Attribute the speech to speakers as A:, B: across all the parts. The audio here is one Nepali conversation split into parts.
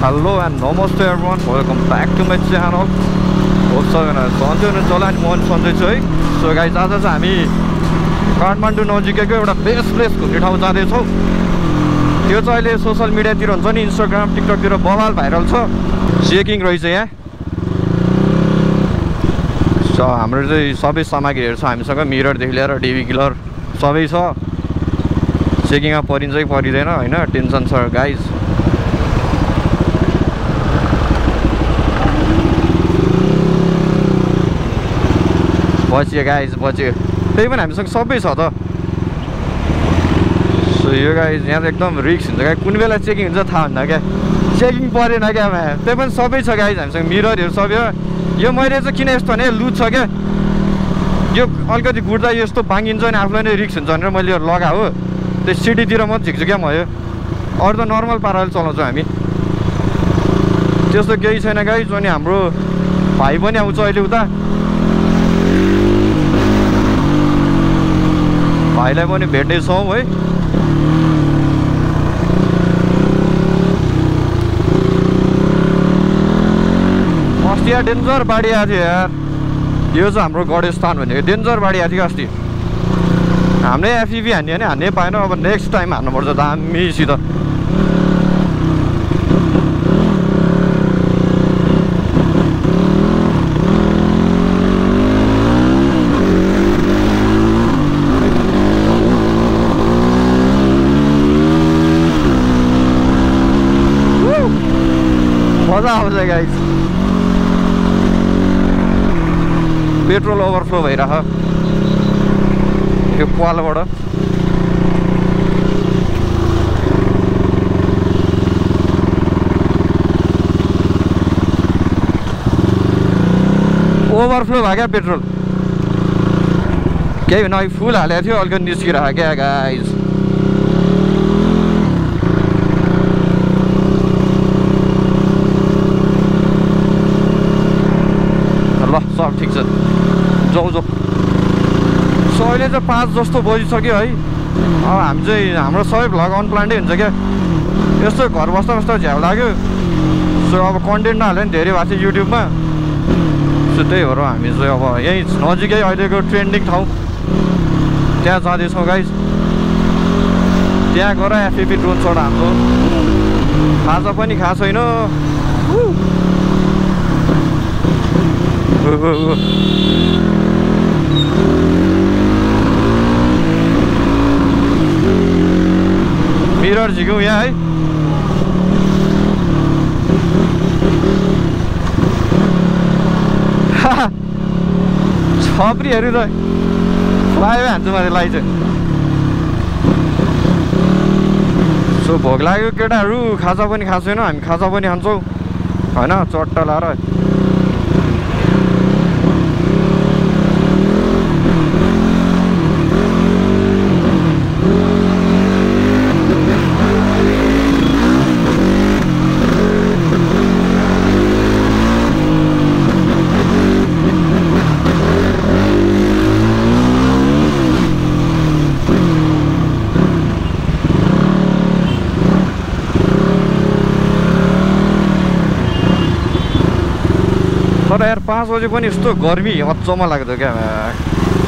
A: Hello and namaste everyone, welcome back to my channel. Hope सबैजना सन्चै हुनुहुन्छ होला अनि म पनि सन्चै छु है। सो गाइज आज चाहिँ हामी काठमाडौँ नजिकैको एउटा बेस्ट प्लेस घुम्ने ठाउँ जाँदैछौँ। त्यो चाहिँ अहिले सोसल मिडियातिर हुन्छ नि, इन्स्टाग्राम टिकटकतिर बवाल भाइरल छ। चेकिङ रहेछ यहाँ। सो हाम्रो चाहिँ सबै सामग्रीहरू छ हामीसँग, मिररदेखि लिएर डिभी किलर सबै छ। चेकिङमा परिन्छ कि परिँदैन होइन, टेन्सन छ गाइज। बच्यो गाइज बच्यो, त्यही पनि हामीसँग सबै छ त। सो यो गाइज यहाँ त एकदम रिक्स हुन्छ क्या, कुन बेला चेकिङ हुन्छ थाहा हुन्न क्या। चेकिङ परेन क्या त्यही पनि सबै छ गाइज हामीसँग, मिररहरू सबै हो। यो मैले चाहिँ किन यस्तो भने लुज छ क्या, यो अलिकति गुड्दा यस्तो भाङ्गिन्छ अनि आफूलाई नै रिक्स हुन्छ भनेर मैले यो लगाएको हो। त्यो सिटीतिर मात्रै झिक्छु क्या म, यो अरू त नर्मल पाराले चलाउँछौँ हामी, त्यस्तो केही छैन गाइज। अनि हाम्रो भाइ पनि आउँछ अहिले उता, भाइलाई पनि भेट्दैछौँ है। अस्ति यहाँ डेन्जर बाढी आएको थियो यार, यो चाहिँ हाम्रो गढस्थान भनेको डेन्जर बाढी आएको थियो अस्ति। हामीले एफइभी हान्यो भने हान्नै पाएन, अब नेक्स्ट टाइम हान्नुपर्छ दामीसित। मजा आउँछ गाइस, पेट्रोल ओभरफ्लो भइरह यो पालबाट। ओभरफ्लो भयो क्या पेट्रोल, केही होइन। अघि फुल हालेको थियो, अलिकति निस्किरहेको क्या गाइस। ल सब ठिक छ, जाउँ जाउँ। सो अहिले चाहिँ 5 जस्तो बजिसक्यो है। अब हामी चाहिँ हाम्रो सबै भ्लग अनप्लान्डै हुन्छ क्या, यस्तो घर बस्दा बस्दा झ्याउ लाग्यो। सो अब कन्टेन्ट नहाल्यो नि धेरै भएको थियो युट्युबमा। सो त्यही भएर हामी चाहिँ अब यहीँ नजिकै अहिलेको ट्रेन्डिङ ठाउँ त्यहाँ जाँदैछौँ गाइज। त्यहाँ गएर एफइभी ड्रोन सट हान्छौँ, खाजा पनि खाएको छैन। मिरर झिक्यौँ यहाँ है। छप्रीहरू त फ्लाइवे हान्छु मैले लाइ चाहिँ। सो भोक लाग्यो केटाहरू, खाजा पनि खाएको छैन, हामी खाजा पनि खान्छौँ होइन, चट्टा लाएर। तर यार 5 बजे पनि यस्तो गर्मी अचम्म लाग्दो क्या,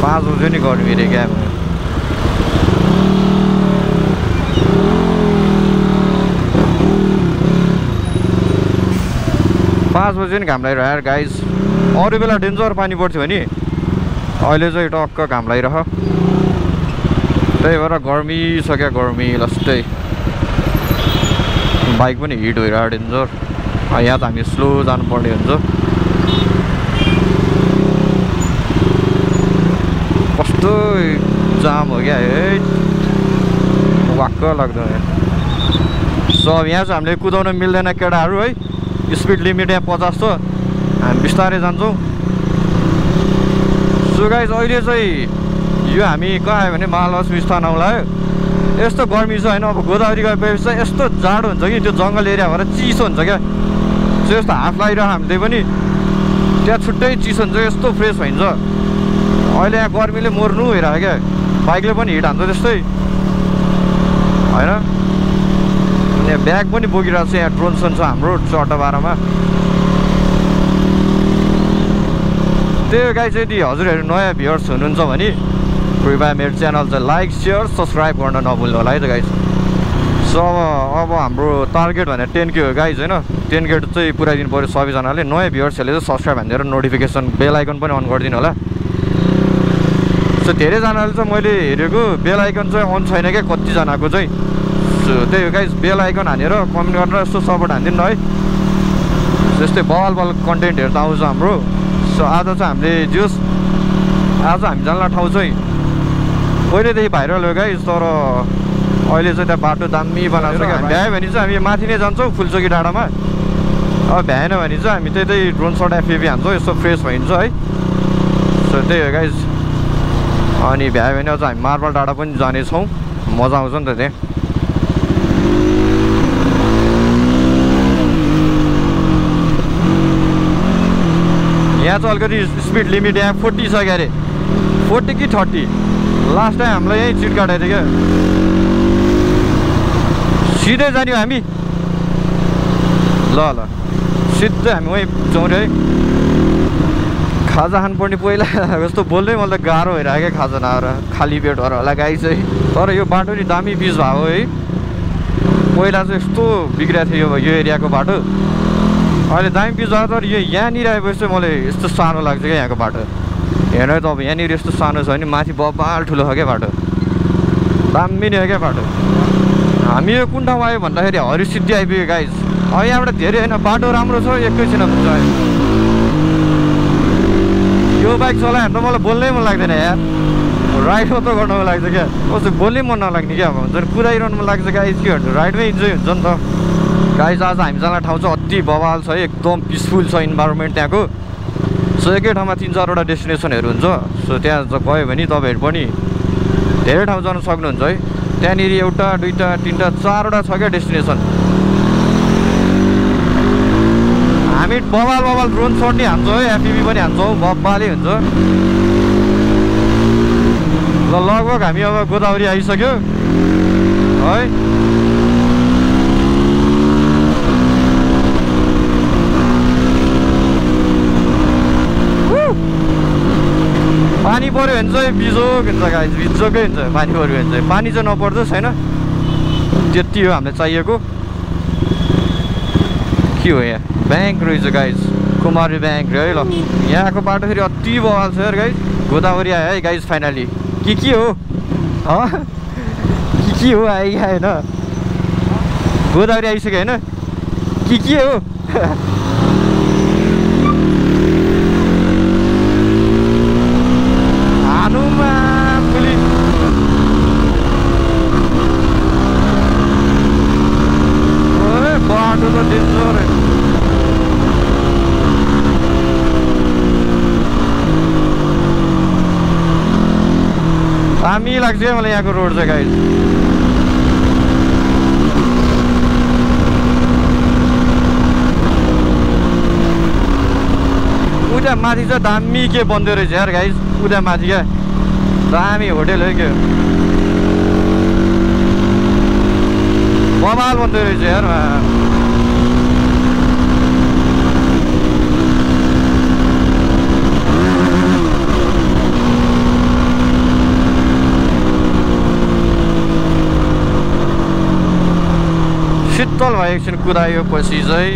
A: 5 बजे नि गर्मी रे क्या। 5 बजे नि घाम लागिरह यार गाइज। अरू बेला डेन्जर पानी पर्थ्यो भने अहिले चाहिँ टक्क घाम लागिरह, त्यही भएर गर्मी छ क्या, गर्मी लस्टै। बाइक पनि हिट भइरह डेन्जर। यहाँ त हामी स्लो जानुपर्ने हुन्छ। कस्तो जाम हो क्या है, वाक्क लाग्दो। सो अब यहाँ चाहिँ हामीले कुदाउन मिल्दैन केटाहरू है, स्पिड लिमिट यहाँ 50 छ, हामी बिस्तारै जान्छौँ। सो गाइज अहिले चाहिँ यो हामी कहाँ आयो भने महालक्ष्मी स्थान आउँला। यस्तो गर्मी छ होइन, अब गोदावरी गएपछि चाहिँ यस्तो जाडो हुन्छ कि त्यो जङ्गल एरिया भएर चिसो हुन्छ क्या। सो यस्तो हात लगाइरह हामीले पनि, त्यहाँ छुट्टै चिसो हुन्छ, यस्तो फ्रेस भइन्छ। अहिले यहाँ गर्मीले मर्नु भइरहेको क्या, बाइकले पनि हिट हान्छ त्यस्तै होइन। यहाँ ब्याग पनि बोकिरहेको छ यहाँ ड्रोन सन छ हाम्रो चट्टाबारामा त्यही गाइज यदि हजुरहरू नयाँ भ्युअर्स हुनुहुन्छ भने कृपया मेरो च्यानल चाहिँ लाइक सेयर सब्सक्राइब गर्न नभुल्नु होला है त गाइज सो अब हाम्रो टार्गेट भनेर 10K हो गाइज होइन 10K चाहिँ पुऱ्याइदिनु पऱ्यो सबैजनाले नयाँ भ्युअर्सहरूले चाहिँ सब्सक्राइब हानिदिएर नोटिफिकेसन बेल आइकन पनि अन गरिदिनु होला सो धेरैजनाले चाहिँ मैले हेरेको बेल आइकन चाहिँ अन छैन क्या कतिजनाको चाहिँ सो त्यही हो गाइज बेल आइकन हानेर कमेन्ट गरेर यस्तो सपोर्ट हानिदिनु न है जस्तै बल कन्टेन्टहरू त आउँछ हाम्रो सो आज चाहिँ हामीले जोस् आज हामी जान्ला ठाउँ चाहिँ पहिल्यैदेखि भाइरल हो गाइज तर अहिले चाहिँ त्यहाँ बाटो दामी बनाएको छ क्या भ्यायो भने चाहिँ हामी माथि नै जान्छौँ फुलचोकी डाँडामा अब भ्याएन भने चाहिँ हामी त्यही ड्रोन सट एफएबी हान्छौँ यस्तो फ्रेस भइन्छ है सो त्यही हो गाइज अनि भ्यायो भने अझ हामी मार्बल डाँडा पनि जानेछौँ मजा आउँछ नि त त्यहाँ यहाँ चाहिँ अलिकति स्पिड लिमिट यहाँ 40 छ क्या अरे 40 कि 30 लास्ट टाइम हामीलाई यहीँ चिट काटेको थियो क्या सिधै जाने हो हामी ल सिधै हामी वहीँ जाउँ रे है खाजा खानुपर्ने पहिला जस्तो बोल्दै मलाई त गाह्रो भइरहेको क्या खाजा नआएर खाली पेट भएर होला गाई चाहिँ तर यो बाटो नि दामी पिच भएको है पहिला चाहिँ यस्तो बिग्रिएको थियो यो एरियाको बाटो अहिले दामी पिच भएको तर यो यहाँनिर आएपछि चाहिँ मलाई यस्तो सानो लाग्छ क्या यहाँको बाटो हेर्नु त अब यहाँनिर यस्तो सानो छ भने माथि बबाल ठुलो छ क्या बाटो दामी नै हो क्या बाटो हामी यो कुन ठाउँ आयो भन्दाखेरि हरिसिद्धि आइपुग्यो गाइज अब यहाँबाट धेरै होइन बाटो राम्रो छ एकैछिन हुन्छ यो बाइक चलायो भने त मलाई बोल्नै मन लाग्दैन यार राइड मात्र गर्न मन लाग्छ क्या कस्तो बोल्नै मन नलाग्ने क्या अब हुन्छ नि कुदाइरहनु मन लाग्छ गाइज के भन्नु राइडमै इन्जोय हुन्छ नि त गाइज आज हामी जाने ठाउँ चाहिँ अति बवाल छ एकदम पिसफुल छ इन्भाइरोमेन्ट त्यहाँको सो एकै ठाउँमा 3-4वटा डेस्टिनेसनहरू हुन्छ सो त्यहाँ गयो भने तपाईँहरू पनि धेरै ठाउँ जान सक्नुहुन्छ है त्यहाँनिर 1, 2, 3, 4वटा छ क्या डेस्टिनेसन हामी बवाल ड्रोन सट नि हान्छौँ है एफपी पनि हान्छौँ बब्बाले हुन्छ ल लगभग हामी अब गोदावरी आइसक्यो है पानी पऱ्यो भने चाहिँ बिजोक हुन्छ गाइज बिजोकै हुन्छ पानी पऱ्यो भने चाहिँ पानी चाहिँ नपर्दो छैन त्यति हो हामीलाई चाहिएको के हो यहाँ ब्याङ्क रहेछ गाइज कुमारी ब्याङ्क रे है ल यहाँको बाटो फेरि अति बवाल छ यार गाइज गोदावरी आयो है गाइज फाइनली के हो के हो आएन गोदावरी आइसक्यो होइन के हो हानुमा पुलिस बाटो त डेन्जर दामी लाग्छ क्या मलाई यहाँको रोड चाहिँ गाइज उता माथि चाहिँ दामी के बन्दो रहेछ यार गाइज उता माथि क्या दामी होटेल हो क्या बवाल बन्दो रहेछ यार शीतल भयो एकछिन कुदायो पछि चाहिँ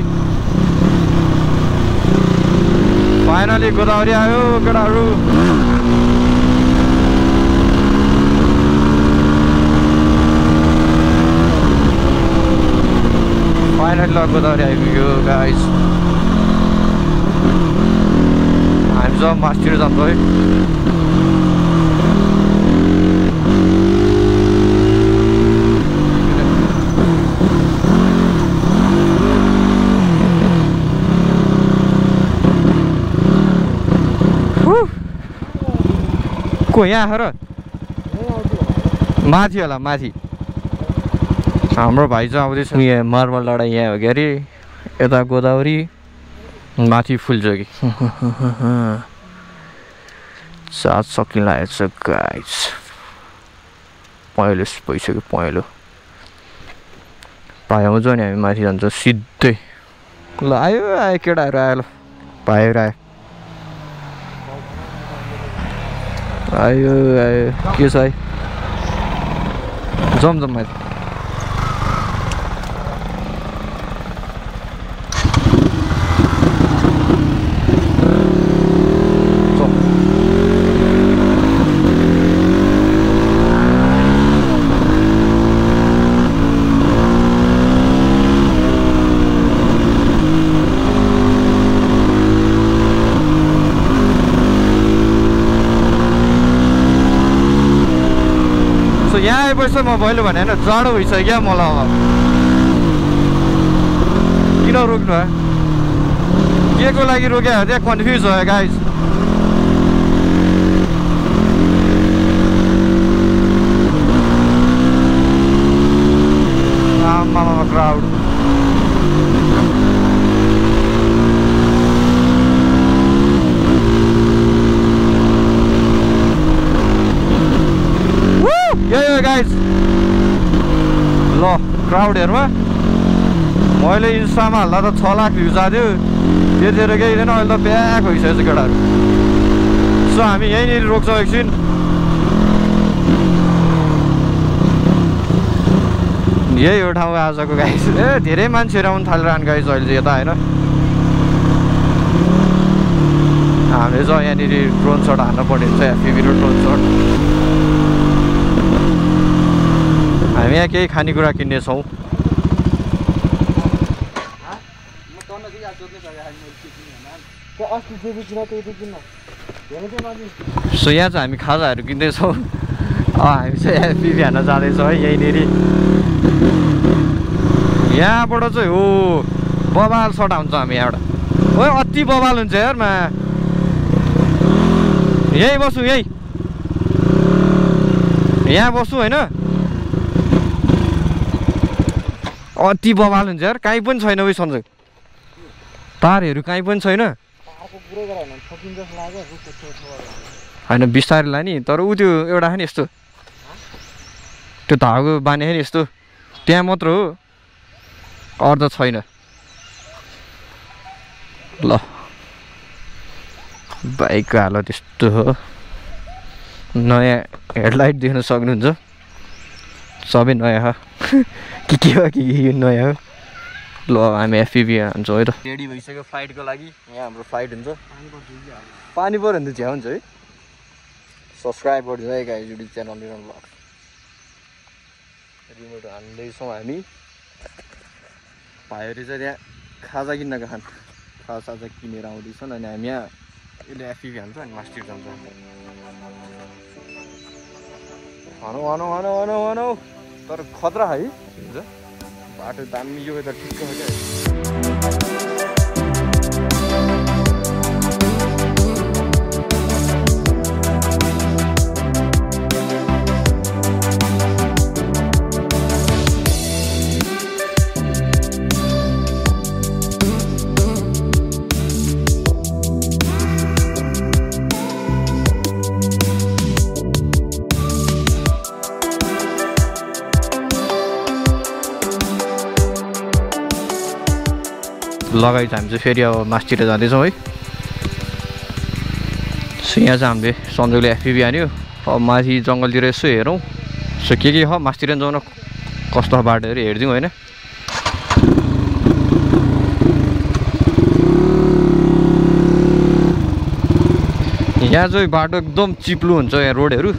A: फाइनली गोदावरी आयो केटाहरू फाइनली गोदावरी आइपुग्यो गाइस हामी जब मास्तिर जान्छ है को यहाँ र माथि होला माथि हाम्रो भाइ चाहिँ आउँदैछ यहाँ मार्बल डाँडा यहाँ हो कि अरे यता गोदावरी माथि फुलचोकी साथ सकिन लागेको छ गाइस पहेँलो भइसक्यो पहेँलो पायो जो नि हामी माथि जान्छ सिधै ल आयो केटाहरू आयो ल भाइहरू आयो के छ है जाउँ माथि यहाँ आएपछि म भइलो भने होइन जाडो भइसक्यो क्या मलाई अब किन रोक्नु है के को लागि रोक्यो त्यहाँ कन्फ्युज भयो गाइज आमामा क्राउड यो गाइज ल क्राउडहरूमा मैले इन्स्टामा हाल्दा त 6 लाख भ्युज आएको थियो त्यतिखेर केही थिएन अहिले त प्याक भइसकेको छ केटाहरू सो हामी यहीँनिर रोक्छौँ एकछिन यही हो ठाउँ आजको गाइज धेरै मान्छेहरू आउनु थालिरहनु गाइज अहिले चाहिँ यता होइन हामीले चाहिँ यहाँनिर ड्रोन सट हान्नु पर्ने हुन्छ एफपिभी र ड्रोन सट हामी यहाँ केही खानेकुरा किन्नेछौँ सो यहाँ चाहिँ हामी खाजाहरू किन्दैछौँ हामी चाहिँ एफपिभी हान्न जाँदैछौँ है यहीँनिर यहाँबाट चाहिँ हो बबाल सट हुन्छ हामी यहाँबाट हो अति बबाल हुन्छ यारमा यहीँ बस्छु यहीँ यहाँ बस्छु होइन अति बबाल हुन्छ यार काहीँ पनि छैन उयो सन्जो तारहरू काहीँ पनि छैन होइन बिस्तारै लाने तर ऊ त्यो एउटा नि यस्तो त्यो धागो बाने नि यस्तो त्यहाँ मात्र हो अरू त छैन ल बाइकको हालत यस्तो हो नयाँ हेडलाइट देख्न सक्नुहुन्छ सबै नयाँ हो के हो कि यो नयाँ हो ल हामी एफपिभी हान्छौँ है त रेडी भइसक्यो फ्लाइटको लागि यहाँ हाम्रो फ्लाइट हुन्छ पानी पऱ्यो भने त झ्या हुन्छ है सब्सक्राइब गरिदिनु है गाइज युट्युब च्यानल लिरन ब्लग रिमोट हान्दैछौँ हामी भाइहरू चाहिँ त्यहाँ खाजा किन्न गएछन् खाजा किनेर आउँदैछन् अनि हामी यहाँ यसले एफपिभी हान्छ अनि मास्टर जान्छ भनौँ तर खतरा है हुन्छ बाटो दामी यो त ठिक्क हो क्या लगाइ चाहिँ हामी चाहिँ फेरि अब मासतिर जाँदैछौँ है सो यहाँ चाहिँ हामीले सन्जोगले एफपिभी हान्यो अब माथि जङ्गलतिर यसो हेरौँ सो के हो मासतिर जाउँ न कस्तो बाटोहरू हेरिदिउँ होइन यहाँ चाहिँ बाटो एकदम चिप्लो हुन्छ यहाँ रोडहरू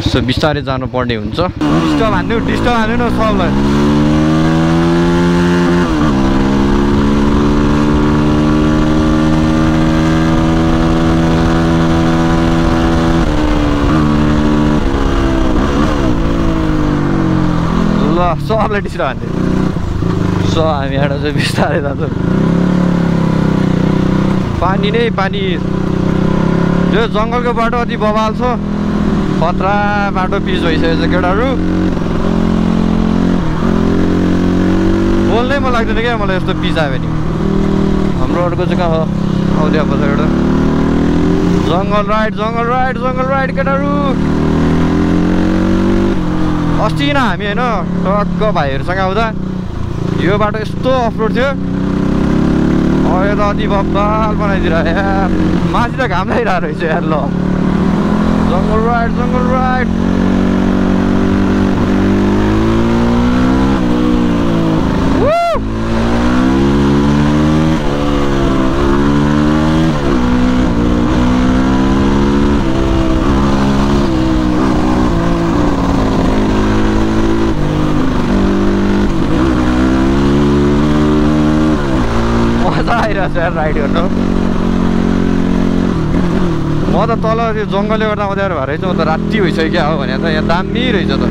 A: सो बिस्तारै जानुपर्ने हुन्छ डिस्टर्ब हान्नु न सबलाई सबलाई डिस्टर्ब हान्ने सो हामी यहाँ चाहिँ बिस्तारै जान्छौँ पानी नै पानी यो जङ्गलको बाटो अति बवाल छ खतरा बाटो पिच भइसकेको छ केटाहरू बोल्नै मन लाग्दैन क्या मलाई यस्तो पिच आयो भने हाम्रो अर्को चाहिँ कहाँ हो आउँदै अब एउटा जङ्गल राइड केटाहरू अस्ति न हामी होइन टक्क भाइहरूसँग आउँदा यो बाटो यस्तो अफरोड थियो यो त अति बब्बाल बनाइदिएर यार माथि त घाम लागिरहेको रहेछ यार ल जङ्गल राइड यार राइड गर्नु म त तल त्यो जङ्गलले गर्दा अँध्यारो भएर चाहिँ म त राति भइसक्यो क्या हो भने त यहाँ दामी रहेछ त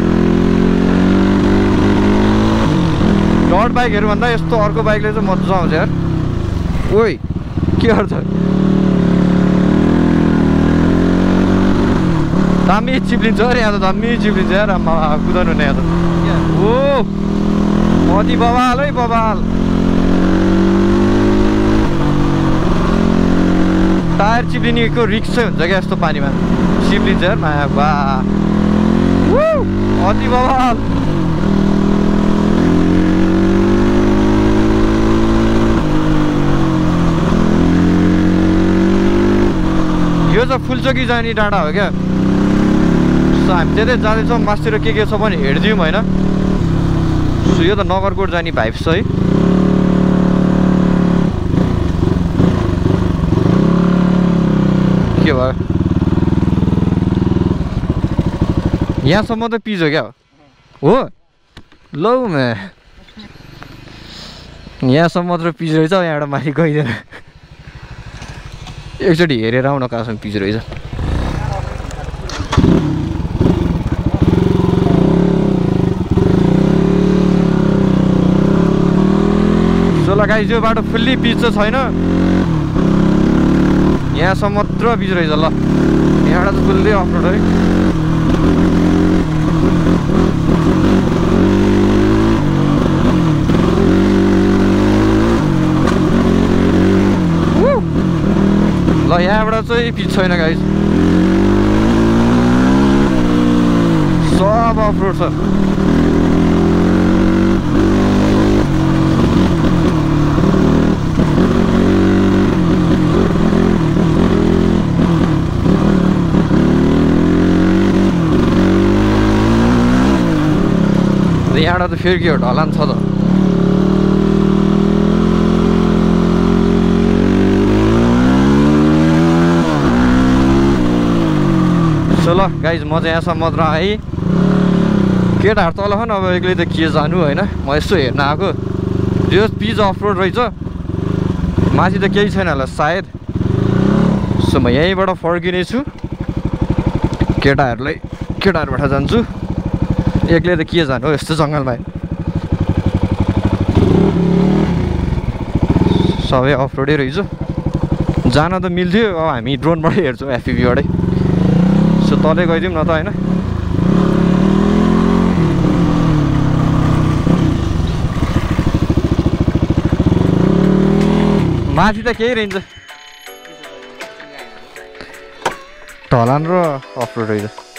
A: डट बाइकहरू भन्दा यस्तो अर्को बाइकले चाहिँ मजा आउँछ यार ओइ के गर्छ दामी चिप्लिन्छ अरे यहाँ त दामी चिप्लिन्छ यार आमा कुदाउनु नि यहाँ त ओ अति बवाल है बवाल टायर चिप्लिनेको रिक्स चाहिँ हुन्छ क्या यस्तो पानीमा चिप्लिन्छ यार माया बा अति बवाल यो चाहिँ फुलचोकी जाने डाँडा हो क्या हामी त्यतै जाँदैछौँ मासतिर के छ भने हेरिदिउँ होइन सो यो त नगरकोट जाने भाइब्स छ है के भयो यहाँसम्म त पिज हो क्या हो लौ मे यहाँसम्म मात्र पिज रहेछ यहाँबाट माथि गइदिएर एकचोटि हेरेर आउन कहाँसम्म पिज रहेछ सो लगाइ यो बाटो फुल्ली पिच त छैन यहाँसम्म मात्र पिच रहेछ ल यहाँबाट त फुल्ली अफरोड है ल यहाँबाट चाहिँ पिच छैन गाइस सब अफरोड छ यहाँबाट त फेरि के हो ढलान छ त सो ल गाइज म चाहिँ यहाँसम्म मात्र आएँ केटाहरू तल खन अब एक्लै त के जानु होइन म यसो हेर्न आएको यो पिज अफरोड रहेछ माथि त केही छैन होला सायद सो म यहीँबाट फर्किने छु केटाहरूबाट जान्छु एक्लै त के जानु हो यस्तो जङ्गलमा सबै अफरोडै रहेछ जान त मिल्थ्यो अब हामी ड्रोनबाटै हेर्छौँ एफपिभीबाटै सो तलै गइदिउँ न त होइन माथि त केही रहन्छ ढलान र अफरोड रहेछ